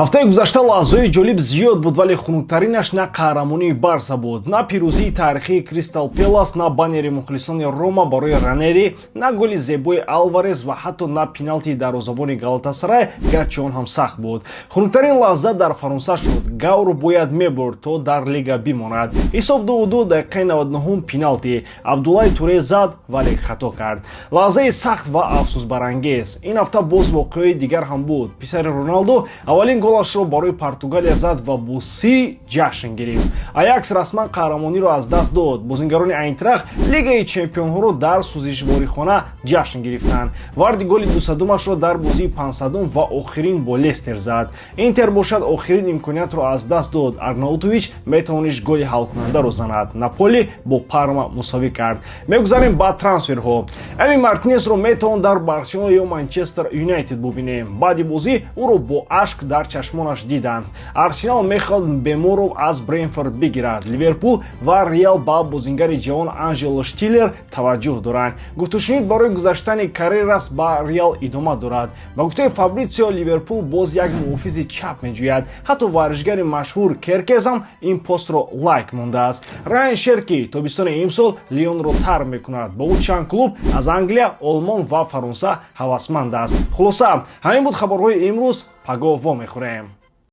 Ҳафтаи гузашта лаҳзаҳои ҷолиб зиёд буд, вале хунуктаринаш на қаҳрамонии Барса буд, на пирӯзии таърихии Кристал Пелас, на баннери мухлисони Рома барои Ранери, на голи зебои Алварес ва ҳатто на пеналти дарвозабони Галатасарай, гарчи он ҳам сахт буд. Хунуктарин лаҳза дар Фаронса шуд. Гавр бояд мебурд, то дар лига бимонад. Ҳисоб 2-2, дақиқаи 99-ум пеналти Абдуллаи Туре зад, вале хато кард. Лаҳзаи сахт ва афсӯсбарангез. Ин ҳафта боз воқеаи дигар ҳам буд. Писари Роналду аввалин голашро барои Португалия зад ва бо си ҷашн гирифт. Аякс расман қаҳрамониро аз даст дод. Бозингарони Айнтрахт Лигаи чемпионҳоро дар сӯзишворихона ҷашн гирифтанд. Варди голи 200-умашро дар бозии 500-ум ва охирин бо Лестер зад. Интер бошад, охирин имкониятро аз даст дод. Арнаутович метавонист голи ҳалкунандаро занад. Наполи бо Парма мусовӣ кард. Мегузарем ба трансферҳо. Эми Мартинесро метавон дар Барселона ё Манчестер Юнайтед бубинем. Баъди бозӣ ӯро бо ашк дар чашмонаш диданд. Арсенал мехоҳад Мбеморо аз Брентфорд бигирад. Ливерпул ва Реал ба бозингари ҷавон Анжело Штиллер таваҷҷӯҳ доранд. Гуфтушунид барои гузаштани Каррерас ба Реал идома дорад. Ба гуфтаи Фабритсио, Ливерпул боз як муҳофизи чап меҷӯяд. Ҳатто варзишгари машҳур Керкез ҳам ин постро лайк мондааст. Раян Шерки тобистони имсол Лионро тарк мекунад. Ба ӯ чанд клуб аз Англия, Олмон ва Фаронса ҳавасманд аст. Хулоса, ҳамин буд хабарҳои имрӯз. Пагоҳ вомехӯрем.